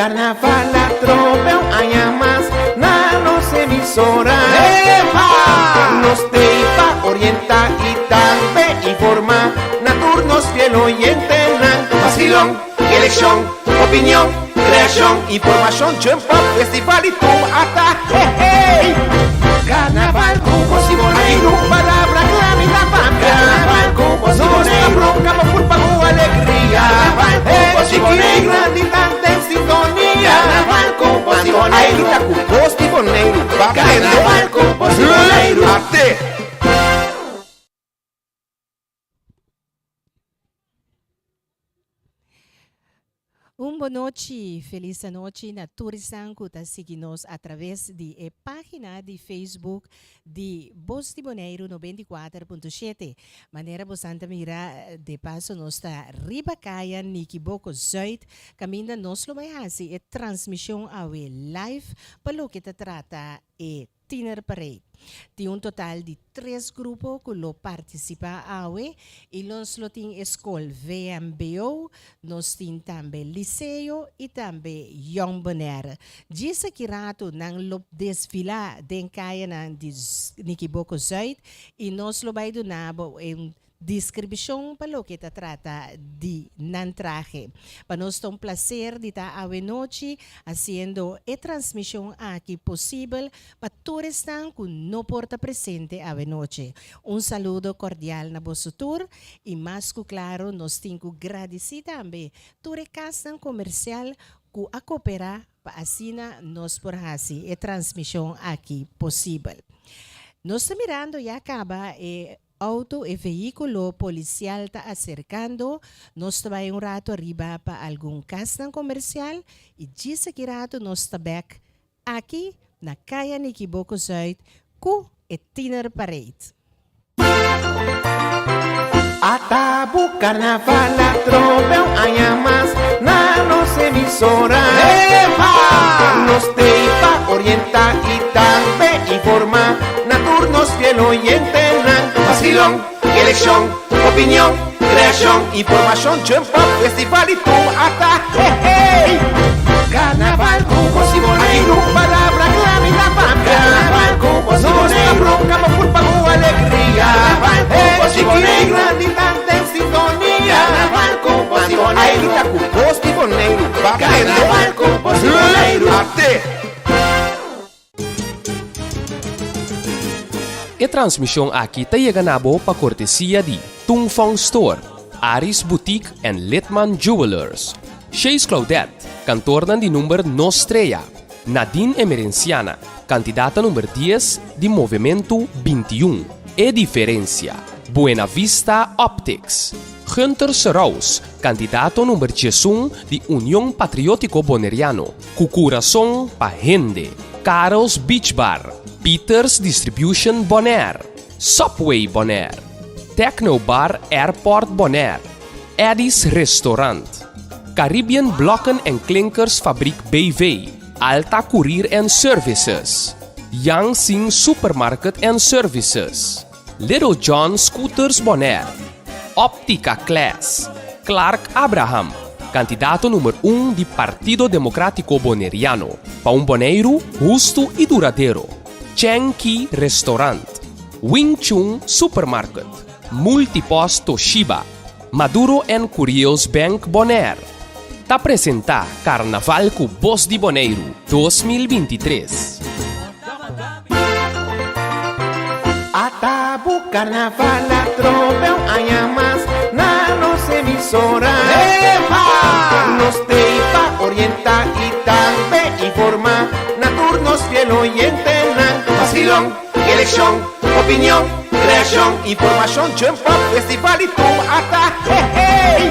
Carnaval atrobe un aña mas na nos emisora. Epa! Nos t'ei pa orienta y tambe informa na tur nos fiel oyentenan. Vacilon, eleccion, opinion, creacion, informacion, jump up, festival y tur ata. Hey, hey! Carnaval cu Bos di Boneiru, palabra cla mi ta papia. Carnaval cu Bos di Boneiru, nos ta bronca pa purpa cu alegria. Carnaval cu Bos di Boneiru, grandi tan den sintonia. Carnaval cu Bos di Boneiru, ay grita cu Bos di Boneiru, ba prende. Carnaval cu Bos di Boneiru, ate. Un bonochi, felis anochi na tur esnan ku ta sigui nos atraves di e página di Facebook di Bos di Boneiru 94.7. Manera bosan ta mira, de paso nos ta riba kaya Nikiboko Zuid, kaminda nos lo bai hasi e transmishon awe live pa loke ta trata e Tiener Parade. Tin un total di tres grupo ku lo partisipá awe i nos lo tin e skol VMBO, nos tin tambe Liceo i tambe Jong Bonaire. Djis aki ratu nan lo desfilá den kayanan di Nikiboko Zuid i nos lo bai duna bo un Deskripshon pa loke ta trata di nan trahe. Pa nos ta un plaser di ta awe nochi hasiendo e transmishon aki posibel pa tur esnan ku no por ta presente awe nochi. Un saludo kordial na boso tur i mas ku klaro nos tin ku gradisí tambe tur e kasnan komersial ku a koperá pa asina nos por hasi e transmishon aki posibel. Nos ta mirando ya kaba e Auto e vehículo policial ta acercando, nos ta bai un rato ariba pa algun casnan comercial y djis aki rato nos ta bek aki na Caya Nikiboko Zuid cu e Tiener Parade. Ata bu carnaval atrobe un aña mas na nos emisora. Epa! Nos t'ei pa orienta y tambe informa na tur nos fiel oyentenan. Vacilon, eleccion, opinion, creacion, informacion, jump up, festival y tur ata. Hey, hey! Carnaval cu Bos di Boneiru, palabra cla mi ta papia. Carnaval cu Bos di Boneiru, nos ta bronca pa purpa cu alegria. Carnaval cu Bos di Boneiru, grandi tan den sintonia. Carnaval cu Bos di Boneiru, ay grita cu Bos di Boneiru, ba prende. Carnaval cu Bos di Boneiru, ate. E transmishon aki ta yega na bo pa kortesia di Tung Fong Store, Aris Boutique and Litman Jewelers, Chase Claudette, kantornan di number No Strea, Nadine Emerenciana, kandidata number dies di Movementu 21, E Diferencia, Buena Vista Optics, Gunther Seraus, kandidato number 11 di Union Patriótiko Boneriano, Ku kurason pa hende, Karel's Beach Bar, Peters Distribution Bonaire, Subway Bonaire, Techno Bar Airport Bonaire, Eddie's Restaurant, Caribbean Blokken en Klinkers Fabriek BV, Alta Courier and Services, Yang Sing Supermarket and Services, Little John Scooters Bonaire, Optica Class, Clark Abraham, kandidato number un di Partido Democratico Boneriano, pa un Boneiru hustu i duradero, Cheng Kee Restaurant, Wing Chun Supermarket, Multipost Toshiba, Maduro and Curios Bank Bonaire, ta presentá Karnaval ku Bos di Boneiru 2023. Ata bu karnaval atrobe un aña mas na nos emisora. Epa! Nos t'ei pa orienta i tambe informa na tur nos fiel oyentenan. Vacilon, eleccion, opinion, creacion, informacion, jump up, festival y tur ata. Hey, hey!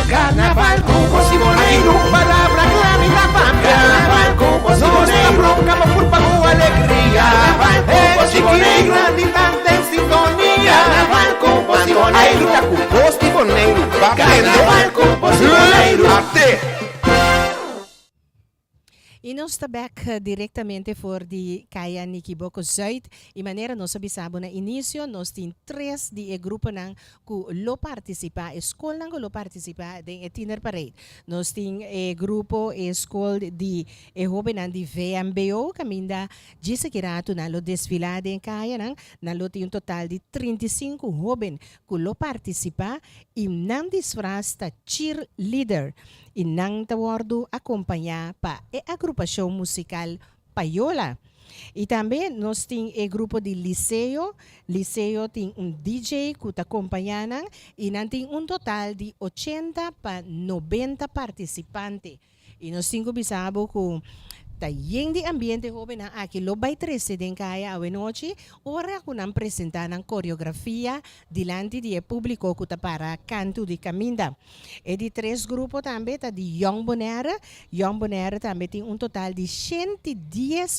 Carnaval cu Bos di Boneiru, palabra cla mi ta papia. Carnaval cu Bos di Boneiru, nos ta bronca pa purpa cu alegria. Carnaval cu Bos di Boneiru, grandi tan den sintonia. Carnaval cu Bos di Boneiru, ay grita cu Bos di Boneiru, ba prende. Carnaval cu Bos di Boneiru, ate. I nos ta bek direktamente for di Kaya Nikiboko Zuid. I manera nos a bisa bo na inisio, nos tin tres di e gruponan ku lo partisipá, e skolnan ku lo partisipá den e Tiener Parade. Nos tin e grupo, e skol di e hóbennan di VMBO, kaminda djis aki ratu nan lo desfilá den e kayanan. Nan lo tin un total di 35 hóben ku lo partisipá i nan disfras ta cheerleader. I nan ta wòrdu akompañá pa e agrupashon musikal Payola. I tambe nos tin e grupo di Liceo. Liceo tin un DJ ku ta kompañá nan i nan tin un total di ochenta pa nobenta partisipante. I nos tin ku bisa bo ku ta yen di ambiente hóbennan aki lo bai trese den kaya awenochi ora ku nan presentá nan koreografia dilanti di e públiko ku ta para kantu di kaminda. E di tres grupo tambe ta di Jong Bonaire. Jong Bonaire tambe tin un total di 110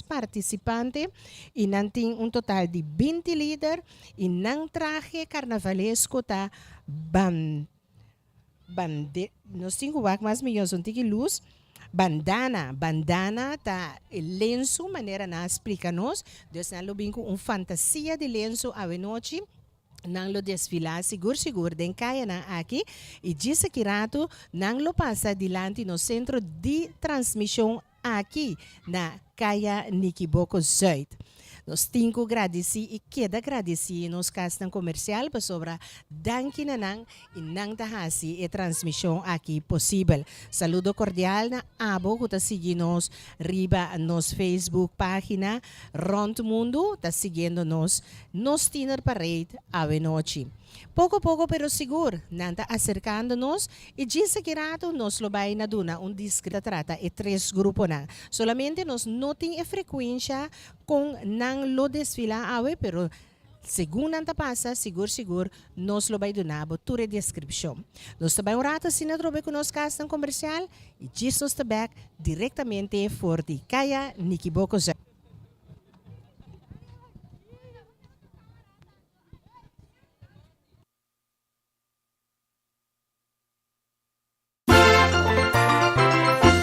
partisipante i nan tin un total di 20 lider i nan trahe karnavalesko ta ban bande nos tin ku wak mas mihó son tiki lus bandana bandana ta e lensu manera nan a splika nos dus nan lo bin ku un fantasia di lensu awenochi nan lo desfilá sigur sigur den kayanan aki i djis aki ratu nan lo pasa dilanti nos sentro di transmishon aki na Kaya Nikiboko Zuid. Nos tin ku gradisí i keda gradisí nos kasnan komersial pasobra danki na nan i nan ta hasi e transmishon aki posibel. Saludo kordial na abo ku ta sigui nos riba nos Facebook página rònt mundu ta siguiendo nos nos Tiener Parade awenochi. Poko poko pero sigur nan ta aserkando nos i djis aki ratu nos lo bai na duna un diskripshon ta trata e tres gruponan. Solamente nos no tin e frekuensha kon nan lo desfilá awe pero segun nan ta pasa sigur sigur nos lo bai duna bo tur e deskripshon. Nos ta bai un ratu asina atrobe ku nos kasnan komersial i djis nos ta bèk direktamente for di Kaya Nikiboko Zuid.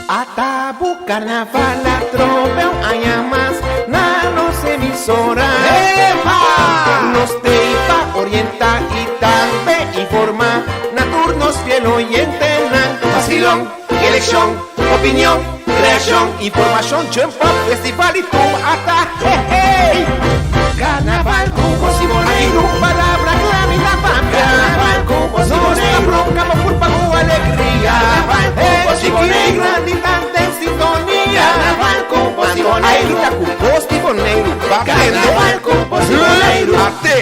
Ata bu carnaval atrobe un aña mas na nos emisora. Epa! Nos tei pa orienta y tambe informa na tur nos fiel oyentenan. Vacilón, eleccion, opinion, creacion, informacion, jump up, festival y tur ata hey hey. Carnaval cu Bos y Boneiru. Aki palabra cla mi ta papia. Carnaval cu Bos y Boneiru. Nos ta bronca pa culpa cu alegria. Carnaval cu Bos y Boneiru. Grandi tan den sintonia. Carnaval cu Bos y Boneiru. Ay grita cu Bos di Boneiru. Carnaval cu Bos y Boneiru. Ate.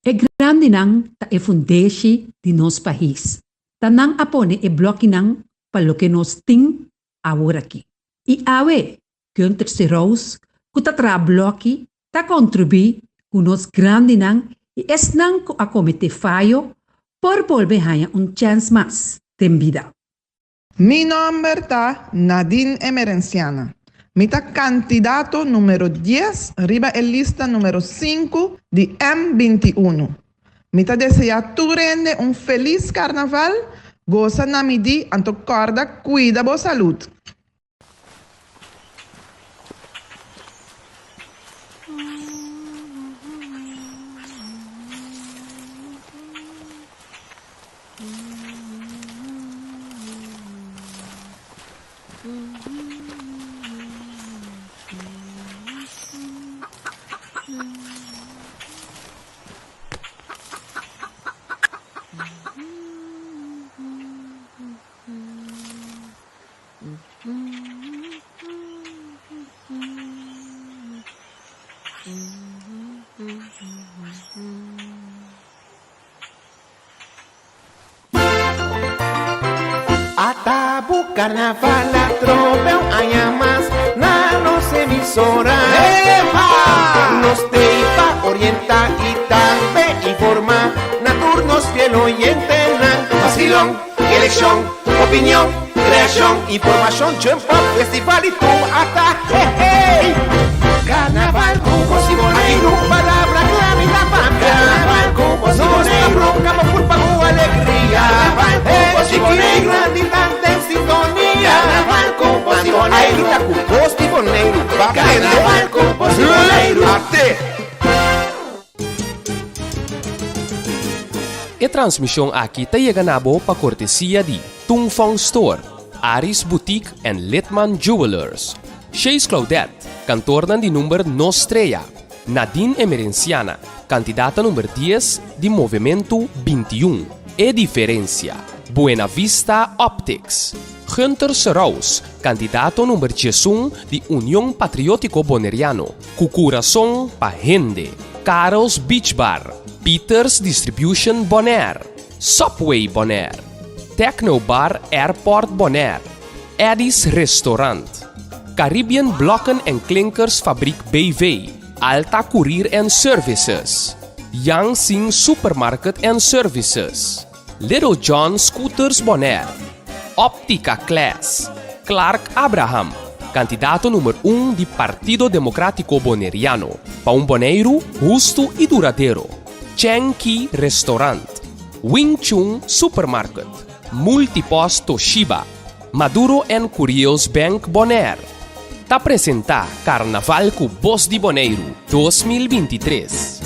E grandinan ta e fundeshi di nos pais. Ta nan a pone e blokinan pa loke nos tin aworaki. I awe Gunther Serous ku ta traha bloki ta kontribuí ku nos grandinan i esnan ku a kometé fayo por bolbe haña un chèns mas den bida. Mi nòmber ta Nadine Emerenciana. Mi ta kandidato numero dies riba e lista numero sinku di M 21. Mi ta deseá tur hende un felis karnaval. Gosa na midí anto kòrda kuida bo salud. Ata bo carnaval atrobe un aña mas na nos emisora. Nos t'ey pa orienta y tambe informa na tur nos fiel oyentenan. Vacilon, eleccion, opinion, reaccion, informacion, jump up, festival y tur ata hey hey. Carnaval cu Bos di Boneiru, palabra cla mi ta papia. Carnaval cu Bos di Boneiru, nos ta bronca bo curpa cu alegria. Carnaval cu Bos di Boneiru, grandi tan den sintonia. Carnaval cu Bos di Boneiru, ay grita cu Bos di Boneiru, ba prende. Carnaval cu Bos di Boneiru, ate. E transmision aki ta yega na bo pa cortesia di Tung Fong Store, Aris Boutique and Litman Jewelers, Chase Claudette, kantornan di number No Strea, Nadine Emerenciana, kandidata number dies di Movementu 21, E Diferencia, Buena Vista Optics, Gunther Seraus, kandidato number 11 di Union Patriótiko Boneriano, Ku kurason pa hende, Karel's Beach Bar, Peters Distribution Bonaire, Subway Bonaire, Techno Bar Airport Bonaire, Eddie's Restaurant, Caribbean Blokken en Klinkers Fabriek BV, Alta Courier and Services, Yang Sing Supermarket and Services, Little John Scooters Bonaire, Optica Class, Clark Abraham, kandidato number un di Partido Democratico Boneriano, pa un Boneiru hustu i duradero, Cheng Kee Restaurant, Wing Chun Supermarket, Multipost Toshiba, Maduro en Curios Bank Bonaire, ta presentá Karnaval ku Bos di Boneiru 2023.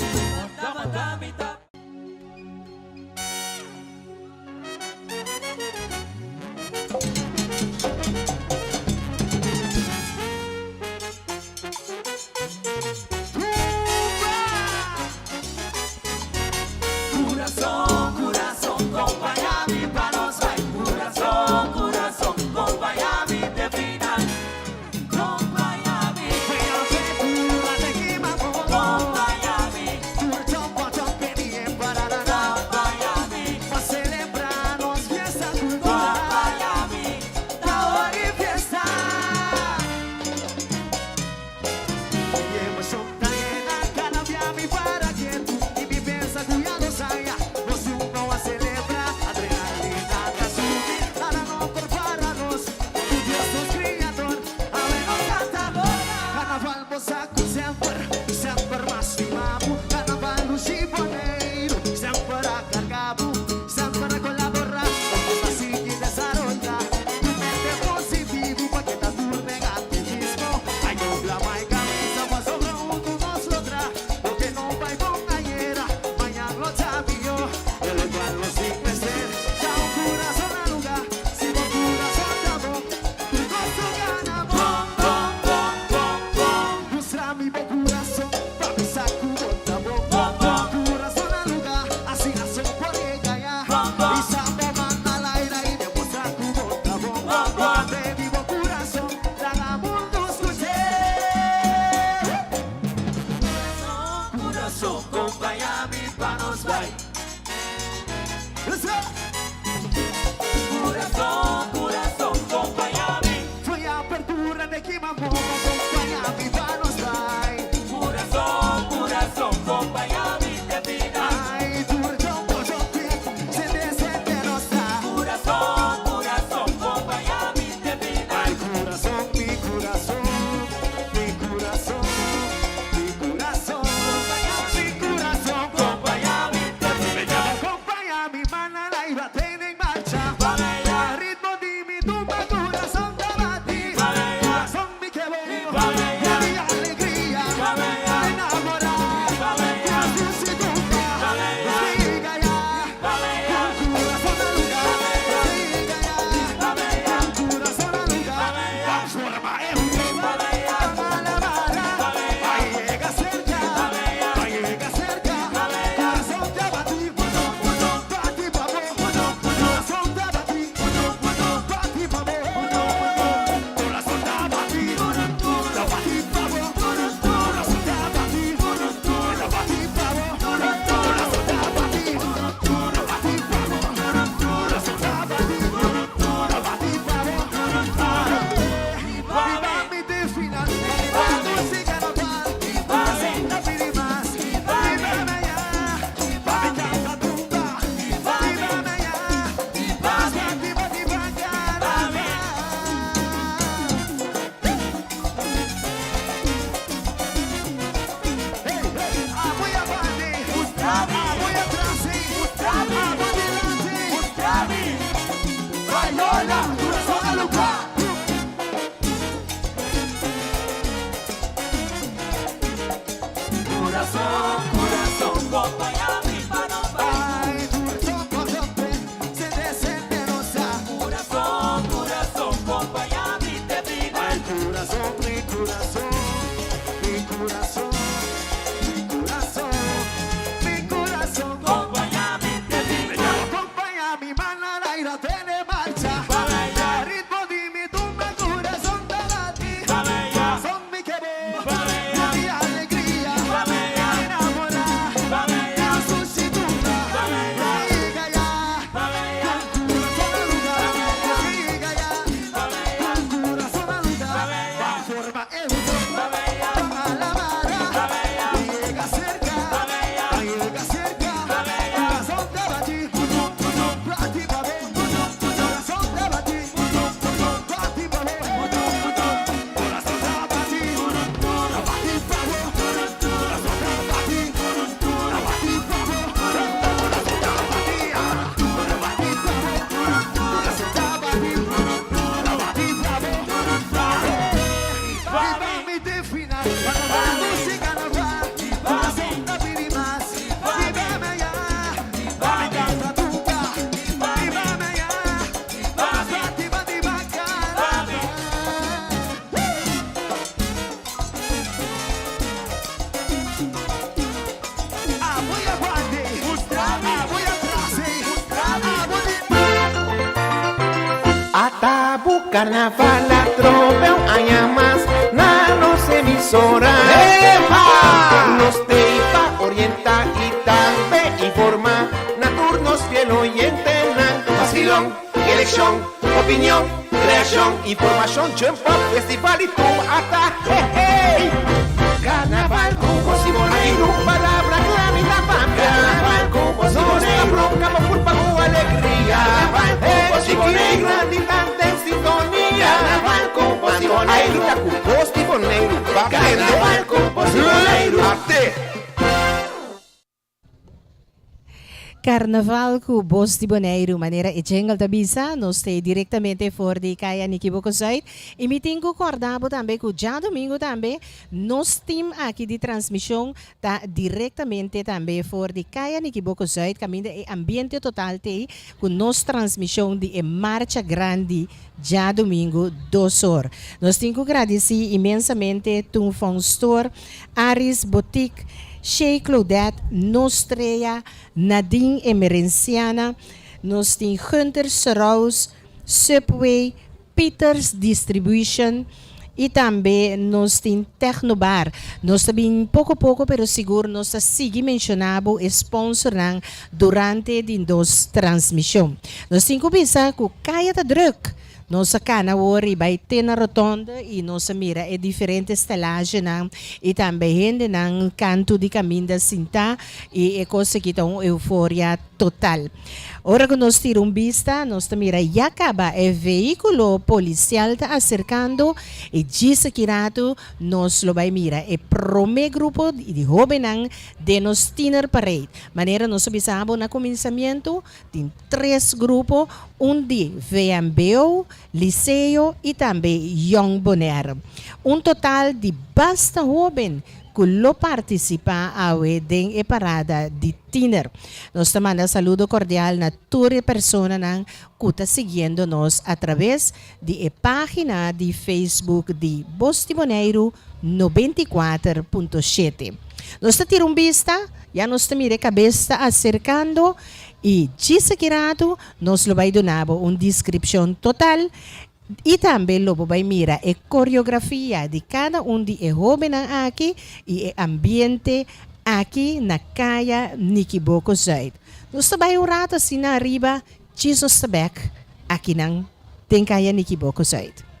Ata bo Carnaval atrobe un aña mas na nos emisora. Nos t'ey pa orienta y tambe informa na tur nos fiel oyentenan. Vacilon, eleccion, opinion, reaccion, informacion, jump up, festival y tur ata hey hey. Carnaval cu Bos di Boneiru, palabra cla mi ta papia. Carnaval cu Bos di Boneiru, nos ta bronca pa culpa cu alegria. Carnaval cu Bos di Boneiru, grandi tan den sintonia. Carnaval cu Bos di Boneiru, ta cu Bos di Boneiru, pa Carnaval cu Bos di Boneiru. Ate! Carnaval cu Bos di Boneiru, manera e jingle ta bisa, nos t'ei directamente for di Kaya Nikiboko Zuid. Y mi tin cu corda bo tambe cu djadomingo tambe nos team aki di transmision ta directamente tambe for di Kaya Nikiboko Zuid caminda e ambiente total t'ei cu nos transmision di e marcha grandi djadomingo dos or. Nos tin cu gradici inmensamente Toon Fong Store, Aris Boutique, Shey Claudette, Nostrea, Nadine Emerenciana, nos tin Gunther Seraus, Subway, Peters Distribution y tambe nos tin Tecnobar. Nos ta bin poco poco pero sigur nos ta sigui menciona bo e sponsornan durante di nos transmision. Nos tin cu bisa cu caya ta druk. Nos a cana awor y bay te na rotonde y nos a mira e diferente stelagenan y tambe hendenan cantu di caminda sinta y e cos aki ta un euforia total. Ora cu nos tira un bista nos ta mira ya caba e vehiculo policial ta acercando y djis aki rato nos lo bay mira e prome grupo di hobennan den nos tiener parade. Manera nos a bisa abo na cuminsamiento Tin tres grupo, un di vmbo, Liceo y tambe Jong Bonaire. Un total di basta hoben cu lo participa awe den e parada di tiener. Nos ta manda saludo cordial na tur e personanan cu ta siguiendo nos a traves di e pagina di Facebook di Bos di Boneiru 94.7. Nos ta tira un bista, ya nos ta mira e kabes ta aserkando i djis aki ratu nos lo bai duna bo un deskripshon total i tambe lo bo bai mira e koreografia di kada un di e hóbennan aki i e ambiente aki na Kaya Nikiboko Zuid. Nos ta bai un ratu asina ariba djis nos ta bèk akinan den Kaya Nikiboko Zuid.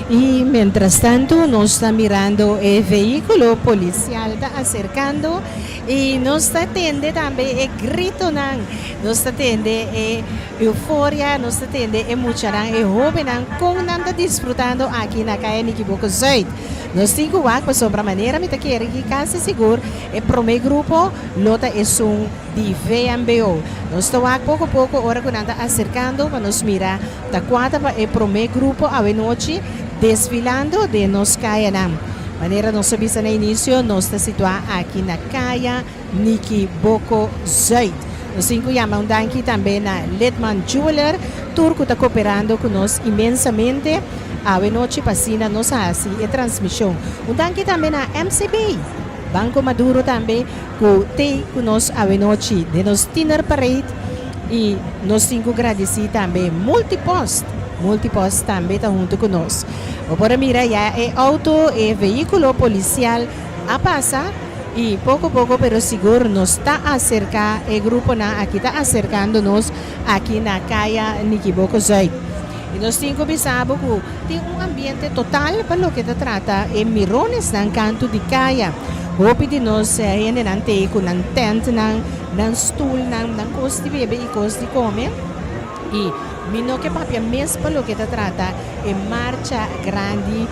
Y mientras tanto nos ta mirando e vehiculo policial ta acercando y nos ta tende tambe e gritonan, nos ta tende e euforia, nos ta tende e muchanan, e hobennan con nan ta disfrutando aki na Kaya Nikiboko Zuid. Nos tin cu wak pasobra manera mi ta kere ki casi sigur e prome grupo lo ta esun di VMBO. Nos ta wak poco poco ora cu nan ta acercando pa nos mira ta cua ta pa e prome grupo awenochi desfilando den nos cayanan. Manera nos a bisa na inicio nos ta situa aki na Kaya Nikiboko Zuid. Nos tin cu yama un danki tambe na Lidman Jeweler tur cu ta cooperando cu nos inmensamente awenochi pa asina nos haci e transmision. Un danki tambe na MCB, Banco Maduro tambe cu t'ey cu nos awenochi den nos Tiener Parade y nos tin cu gradici tambe Multipost. Multipost tambe ta hunto cu nos. Bo por a mira ya e auto, e vehiculo policial a pasa y poco poco pero sigur nos ta acerca, e gruponan aki ta acercando nos aki na Caya Nikiboko Zuid. Y nos tin cu bisa bo cu tin un ambiente total pa loke ta trata e mironesnan canto di caya. Hopi di nos hendenan t'ey cu nan tentnan, nan stoelnan, nan cos di bebe y cos di come. Y mi no ke papia mes pa loke ta trata e marcha grandi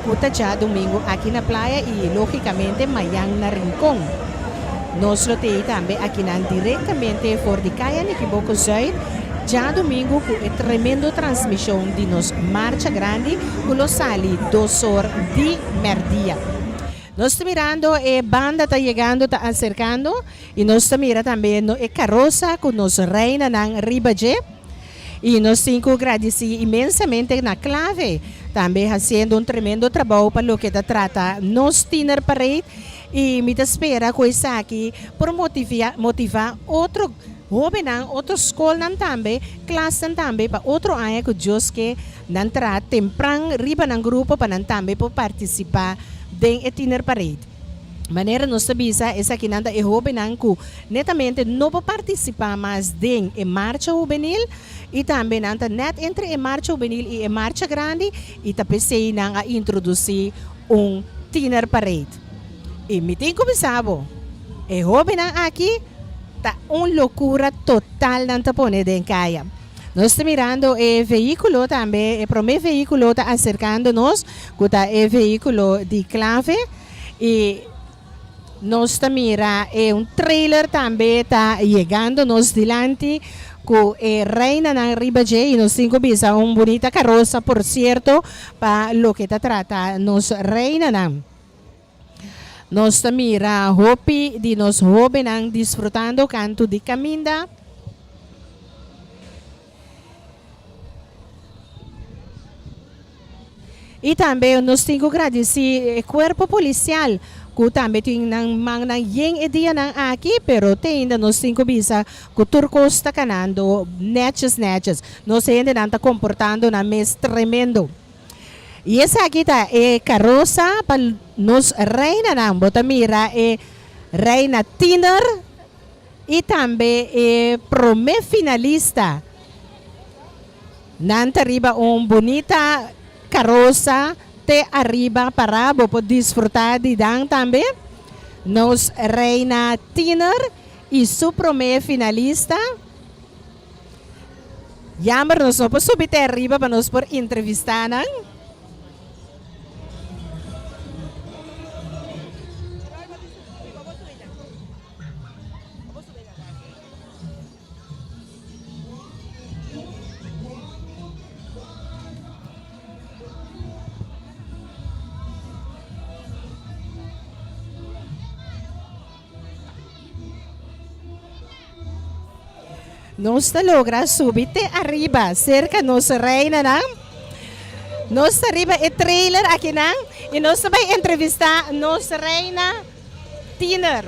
cu ta djadomingo aki na playa y logicamente mayan na Rincon. Nos lo t'ey tambe akinan directamente for di Kaya Nikiboko Zuid djadomingo cu e tremendo transmision di nos marcha grandi cu lo sali dos or di merdia. Nos ta mirando e banda ta yegando ta acercando y nos ta mira tambe e carosa cu nos reinanan riba dje. Y nos tin cu gradici inmensamente na Clave, tambe haciendo un tremendo trabou pa loke ta trata nos Tiener Parade. Y mi ta spera cu esaki por motiva otro hobennan, otro scolnan tambe, klasnan tambe pa otro aña cu Dios ke nan traha tempran riba nan grupo pa nan tambe por participa den e Tiener Parade. Manera nos ta bisa, esakinan ta e hóbennan ku netamente no por partisipá mas den e marcha hubenil i tambe nan ta nèt entre e marcha hubenil i e marcha grandi i ta p'esei nan a introdusí un Tiener Parade. I mi tin ku bisa bo, e hóbennan aki ta un lokura total nan ta pone den kaya. Nos ta mirando e vehíkulo tambe, e promé vehíkulo ta aserkando nos ku ta e vehíkulo di Clave i nos ta mira e un trailer tambe ta yegando nos dilanti ku e reinanan riba dje i nos tin ku bisa un bunita karosa por sierto pa loke ta trata nos reinanan. Nos ta mira hopi di nos hóbennan disfrutando kantu di kaminda. I tambe nos tin ku gradisí e kuerpo polisial ku tambe tin nan mannan yen e dianan aki, pero te ainda nos tin ku bisa ku tur kos ta kanando nètjes nètjes. Nos hendenan ta komportando nan mes tremendo. I esaki ta e karosa pa nos reinanan. Bo ta mira e reina tiener i tambe e promé finalista. Nan ta riba un bunita karosa te ariba pará. Bo por disfrutá di dan tambe. Nos reina tiener i su promé finalista. Jammer nos no por subi te ariba pa nos por entrevista nan. Nos ta logra subi te ariba cerca nos reinanan. Nos ta riba e trailer akinan y nos ta bay entrevista nos reina tiener.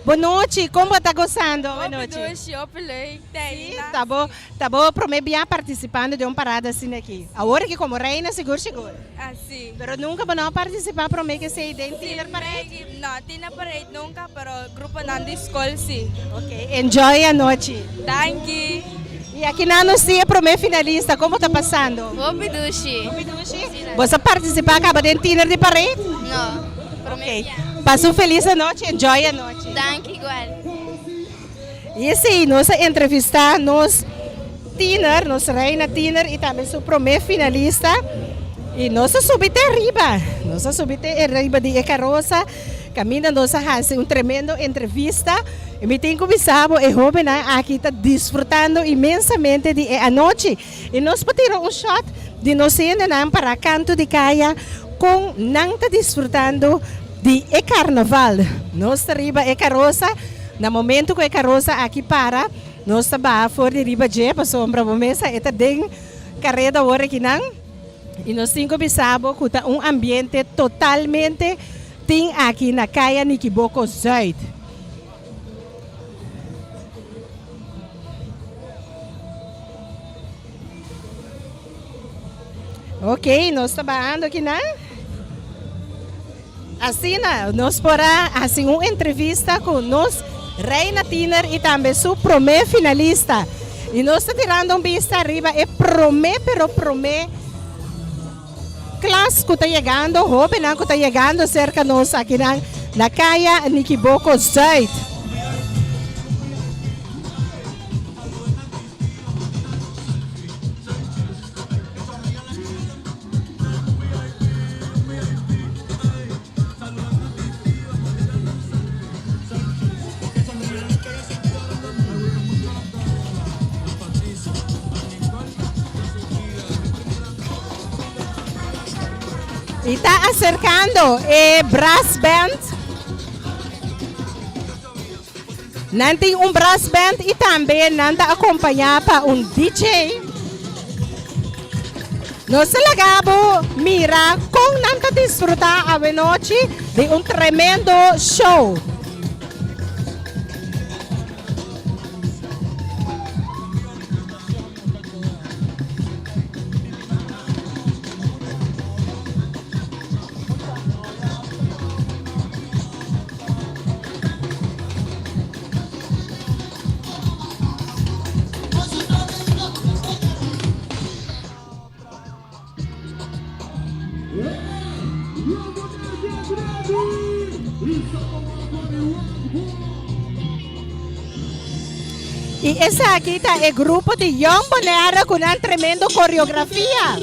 Bon nochi, kon bo ta gosando awe nochi? Hopi dushi, hopi leuk, Sí, Taina. ta bo, ta bo prome bia participando den un parada asina aki. Awor aki como reina sigur sigur. Ah, sí. Pero nunca bo no a participa prome ke esey den Tiener Parade? No, Tiener Parade nunca, pero gruponan di skol sí. Ok, enjoy anochi. Danki. Y aki nan nos tin e prome finalista, como ta pasando? Hopi dushi. Hopi dushi? Bo sa participa caba den Tiener di Parade? No, prome bia. Ok, pasa un feliz anochi, enjoy anochi. Danki igual. Y esey nos a entrevista nos tiener, nos reina tiener y tambe su prome finalista. Y nos a subi te ariba, nos a subi te ariba di e carosa, caminda nos a haci un tremendo entrevista. Y mi tin cu bisa bo e hobennan aki ta disfrutando inmensamente di e anochi. Y nos por tira un shot di nos hendenan para canto di caya con nan ta disfrutando di e carnaval. Nos ta riba e carosa, na momento cu e carosa aki para, nos ta baha for di riba dje pasobra bo mesa e ta den careda awor akinan. Y nos tin cu bisa bo cu ta un ambiente totalmente tin aki na Caya Nikiboko Zuid. Ok, nos ta bahando aki nan. Asina, nos por a hasi un entrevista ku nos Reina Tiener i tambe su promé finalista. I nos ta tirando un bista riba e promé pero promé Klas ku ta yegando, hóbennan ku ta yegando serka nos akinan na Kaya Nikiboko Zuid. Y ta acercando e brass band. Nan tin un brass band y tambe nan ta acompaña pa un DJ. Nos ta laga bo mira con nan ta disfruta awenochi di un tremendo show. Y esaki ta e grupo di Young Bonaire cu nan tremendo coreografia.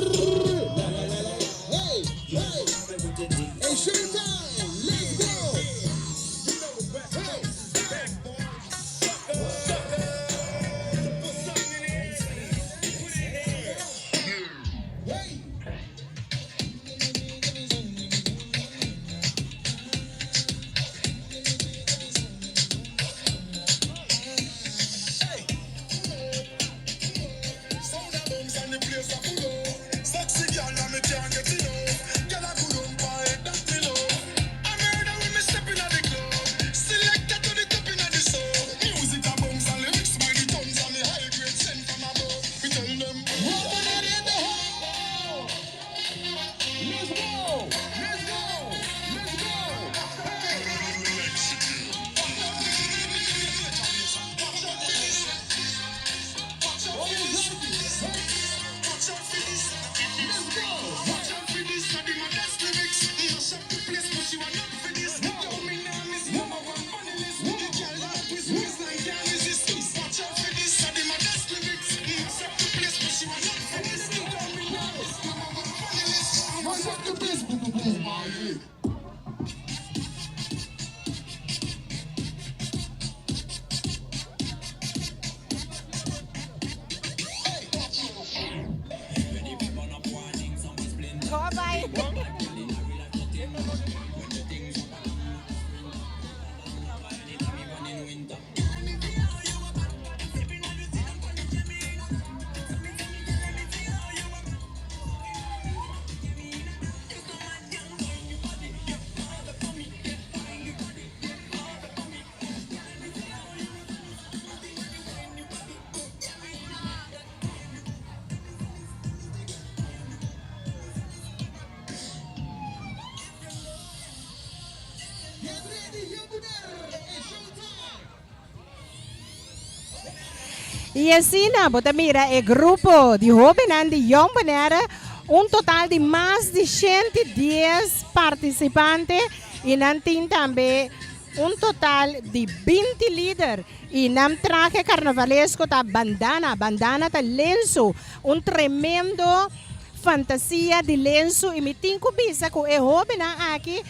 I asina bo ta mira e grupo di hóbennan di Jong Bonaire, un total di mas di 110 partisipante i nan tin tambe un total di 20 lider i nan trahe karnavalesko ta bandana, bandana ta lensu, un tremendo fantasia di lensu i mi tin ku bisa ku e hóbennan aki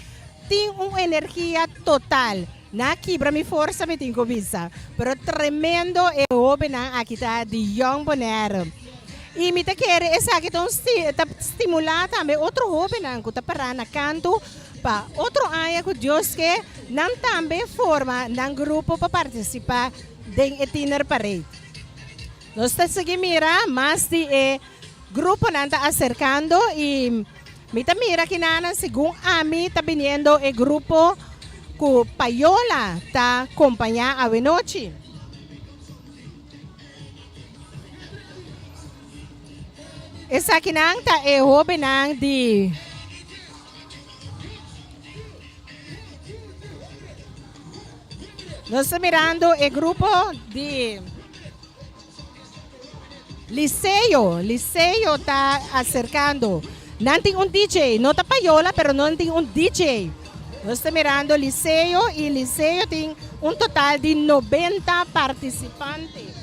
tin un energia total. Nan a kibra mi forsa mi tin ku bisa, pero tremendo e hóbennan aki ta di Jong Bonaire. I mi ta kere esaki ta un ta stimulá tambe otro hóbennan ku ta pará na kantu pa otro aña ku Dios ke nan tambe forma nan grupo pa partisipá den e Tiener Parade. Nos ta sigui mira mas di e gruponan ta aserkando i mi ta mira kinanan segun ami ta biniendo e grupo ku Payola ta kompañá awenochi. Esakinan ta e hóbennan di. Nos ta mirando e grupo di Liceo. Liceo ta acercando. Nan tin un DJ. No ta payola, pero nan tin un DJ. Nos ta mirando Liceo y Liceo tin un total di 90 participante.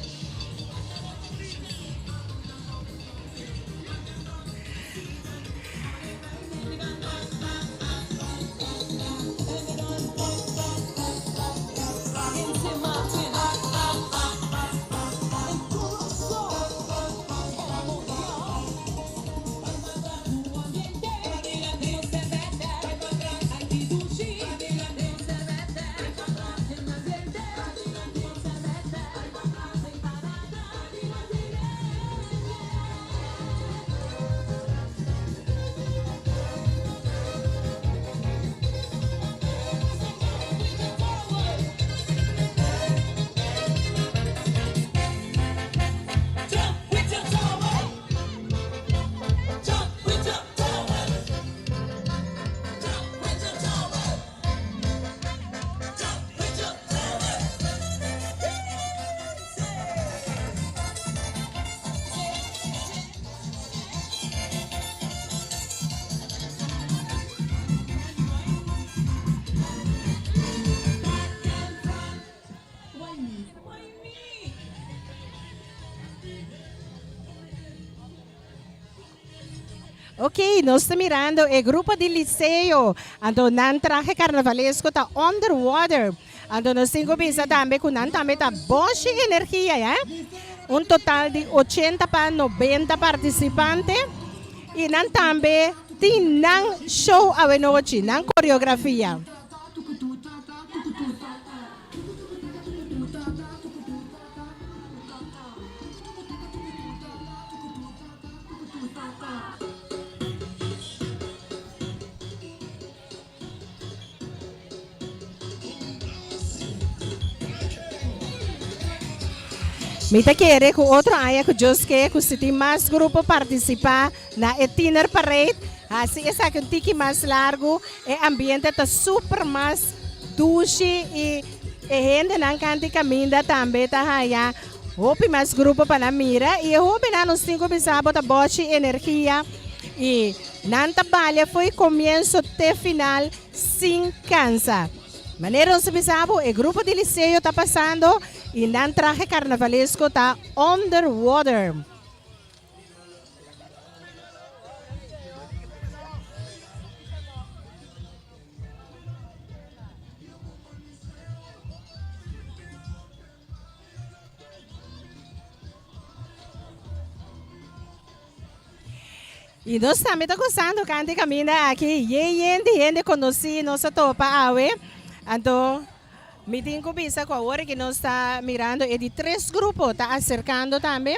Ok, nos ta mirando e grupo di liceo. Anto nan traje carnavalesco ta underwater. Anto nos tin ku bisa tambe ku nan tambe ta boshi energia, ya. Un total di 80 pa 90 partisipante. I nan tambe tin nan show awenochi, nan koreografia. Mi ta kere ku otro aña ku Dios ke ku si tin mas grupo partisipá na e Tiener Parade, hasi esaki un tiki mas largu, e ambiente ta super mas dushi i e hendenan kanti kaminda tambe ta haña hopi mas grupo pa nan mira i e hobennan nos tin ku bisa bo ta bòchi energia i Nan ta balia fo'i komienso te final sin kansa. Manera nos a bisa bo, e grupo di Liceo ta pasando i nan trahe karnavalesko ta underwater. I nos tambe ta gozando kante kaminda aki. Yen yen di hende konosí nos a topa awe. Anto mi tin ku bisa ku awor ki nos ta mirando e di tres grupo ta aserkando tambe.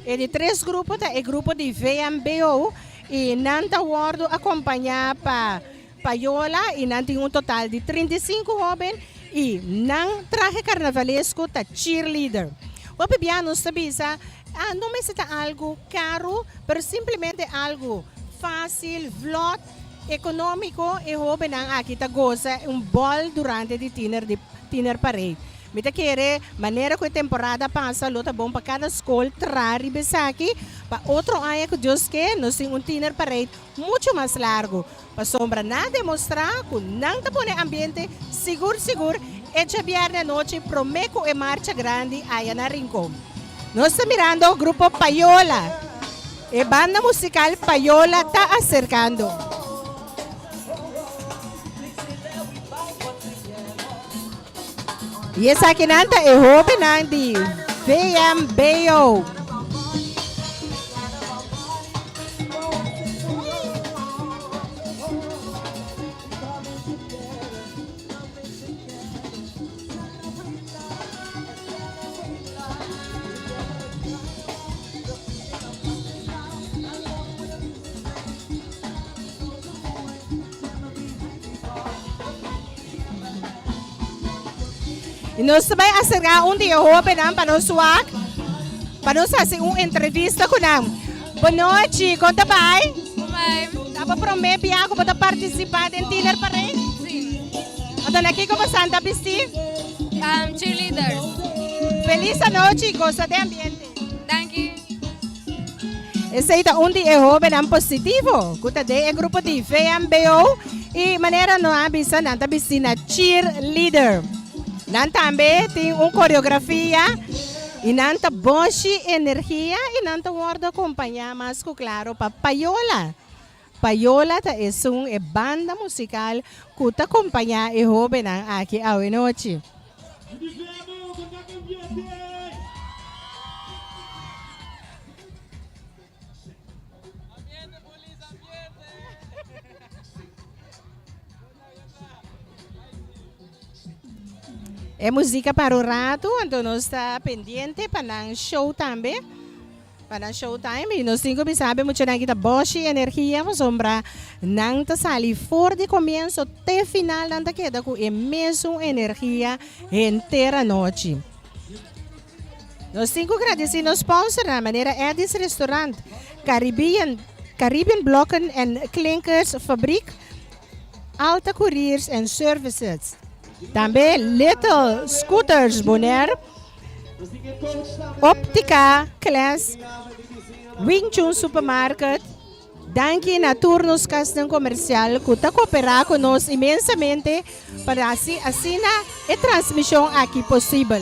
E di tres grupo ta e grupo di VMBO i nan ta wòrdu akompañá pa Payola i nan tin un total di 35 hóben i nan trahe karnavalesko ta cheerleader. Hopi bia nos ta bisa, ah, no mester ta algu karu, pero simplemente algu fásil, vlòt, ekonómiko, e hóbennan aki ta gosa un bòl durante di tiner di tiner parade. Mi ta kere manera ku e temporada pasa lo ta bon pa kada skol traha riba esaki pa otro aña ku Dios ke nos tin un Tiener Parade muchu mas largu. Pasobra nan a demostrá ku nan ta pone ambiente sigur sigur e djabièrnè anochi promé ku e marcha grandi aya na Rincon. Nos ta mirando grupo Payola. E banda musical Payola ta aserkando. I esakinan ta e hóbennan di VMBO. Y nos ta bay acerca un di e hobennan pa nos wak, pa nos haci un entrevista cu nan. Bonochi, con ta bay? Con bay. Ta bo prome bia cu bo ta participa den Tiener Parade? Si. Anto na kico bo san ta bisti? Cheerleaders. Feliz anochi y goza den ambiente. Danki. Esei ta un di e hóbennan positivo ku ta den e grupo di VMBO i manera no a bisa nan ta bisti na cheerleader. Nan tambe tin un koreografia i nan ta boshi energia i nan ta wòrdu akompañá mas ku klaro pa Payola. Payola ta esun e banda musikal ku ta kompañá e hóbennan aki awenochi. E musica para un rato, anto nos ta pendiente pa nan show tambe, pa nan show time y nos tin cu bisa be muchanan aki ta boshi energia pasobra nan ta sali for di comienzo te final nan ta keda cu e mesun energia henter anochi. Nos tin cu gradici nos sponsornan manera Eddy's Restaurant, Caribbean Caribbean Blokken en Klinkers Fabriek, Alta Couriers and Services. Tambe Little Scooters Bonaire, Optica Class, Wing Chun Supermarket. Danki na tur nos kasnan komersial ku ta koperá ku nos inmensamente pa hasi asina e transmishon aki posibel.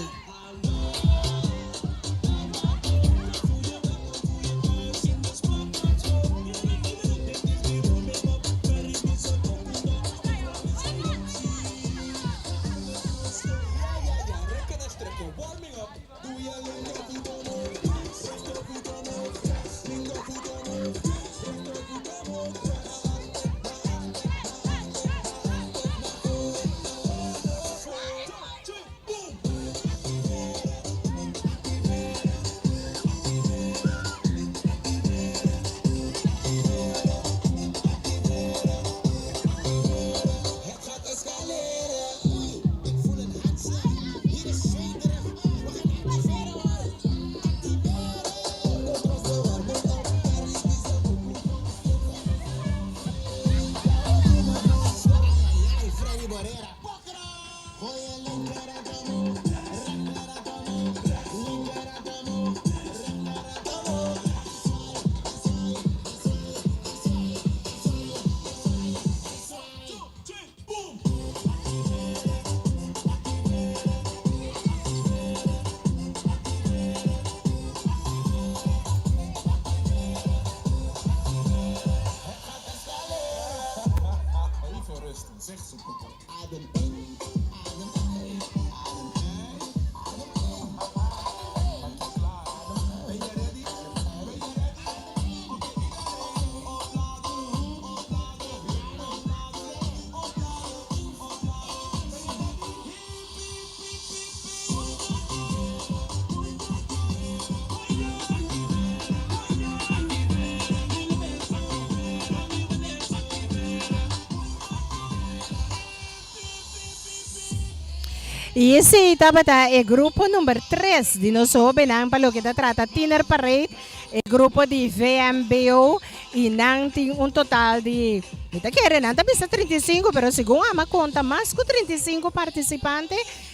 Y esey tabata e grupo number tres di nos hobennan pa loke ta trata Tiener Parade, e grupo di VMBO. I nan tin un total di, mi ta kere nan ta bisa 35, pero segun ama konta mas ku 35 partisipante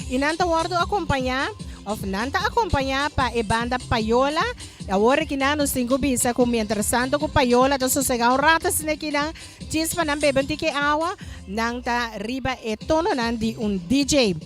i nan ta wòrdu akompañá òf nan ta akompañá pa e banda Payola. Awor aki nan nos tin ku bisa ku mientrastanto ku Payola ta sosegá un rato asina aki nan djis pa nan bebe un tiki awa, nan ta riba e tononan di un DJ.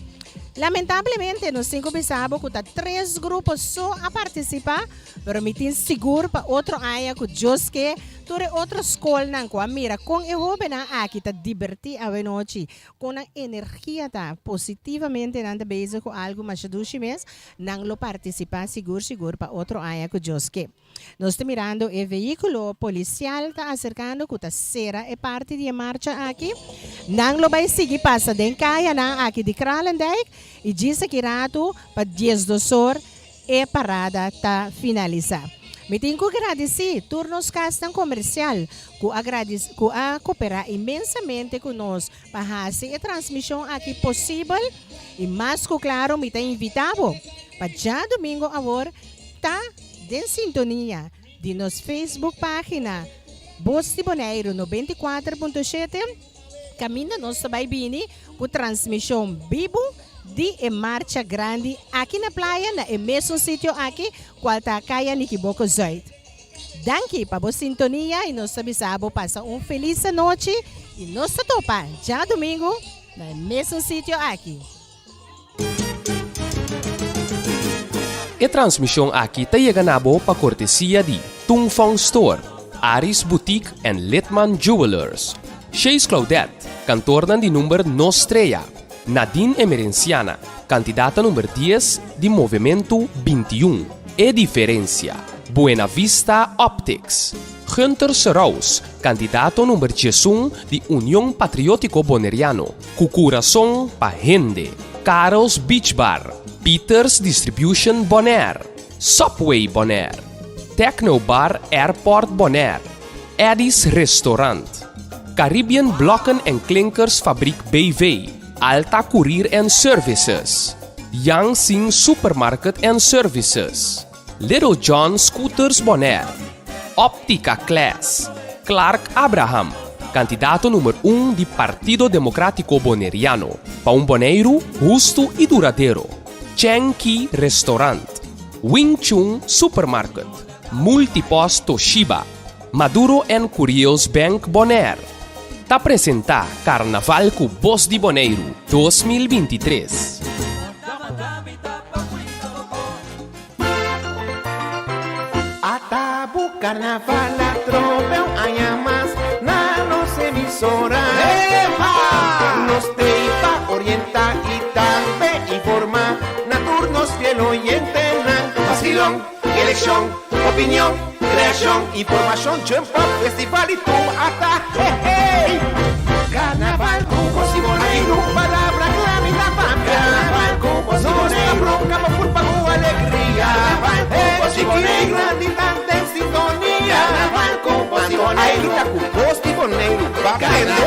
Lamentablemente nos tin ku bisa bo ku ta tres grupo so a partisipá. Pero mi tin sigur pa otro aña ku Dios ke, tur e otro skolnan ku a mira kon e hóbennan aki ta dibertí awenochi, kon nan energia ta, positivamente nan ta bezig ku algu masha dushi mes, nan lo partisipá sigur sigur pa otro aña ku Dios ke. Nos ta mirando e vehíkulo polisial ta aserkando ku ta sera e parti di e marcha aki. Nan lo bai sigui pasa den kayanan aki di Kralendijk i djis aki ratu pa diesdosor E parada ta finalisá. Mi tin ku gradisí tur nos kasnan komersial ku a ku a koperá inmensamente ku nos pa hasi e transmishon aki posibel i mas ku klaro mi ta invitá bo pa djadumingu awor ta den sintonia di nos Facebook página Bos di Boneiru 94.7 kaminda nos ta bai bini ku transmishon bibu di e marcha grandi aki na playa na e mesun sitio aki kual ta Kaya Nikiboko Zuid. Danki pa bo sintonia i nos ta bisa bo pasa un felis anochi i nos ta topa djadumingu na e mesun sitio aki. E transmishon aki ta yega na bo pa kortesia di Tung Fong Store, Aris Boutique en Litman Jewelers, Chase Claudette, kantornan di number No Strea, Nadine Emerenciana, kandidata number dies di Movementu 21, E Diferencia, Buena Vista Optics, Gunther Seraus, kandidato number diesun di Union Patriótiko Boneriano, Ku kurason pa hende, Karel's Beach Bar, Peters Distribution Bonaire, Subway Bonaire, Techno Bar Airport Bonaire, Eddie's Restaurant, Caribbean Blokken en Klinkers Fabriek BV, Alta Courier and Services, Yang Sing Supermarket and Services, Little John Scooters Bonaire, Optica Class, Clark Abraham, kandidato number un di Partido Demokrátiko Boneriano, pa un Boneiru hustu i duradero, Cheng Kee Restaurant, Wing Chun Supermarket, Multipost Toshiba, Maduro en Curios Bank Bonaire, ta presentá Karnaval ku Bos di Boneiru 2023. Ata bu carnaval atrobe un aña mas na nos emisora. Epa! Nos t'ei pa orienta y tambe informa na tur nos fiel oyentenan. Vacilon, eleccion, opinion, creacion, informacion, jump up, festival y tur ata. Hey hey! Carnaval cu Bos di Boneiru. Aki palabra cla mi ta papia. Carnaval cu Bos di Boneiru. Nos ta bronca pa purpa cu alegria. Carnaval cu Bos di Boneiru. Grandi tan den sintonia. Carnaval cu Bos di Boneiru. Ai grita cu Bos di Boneiru. Ba prende.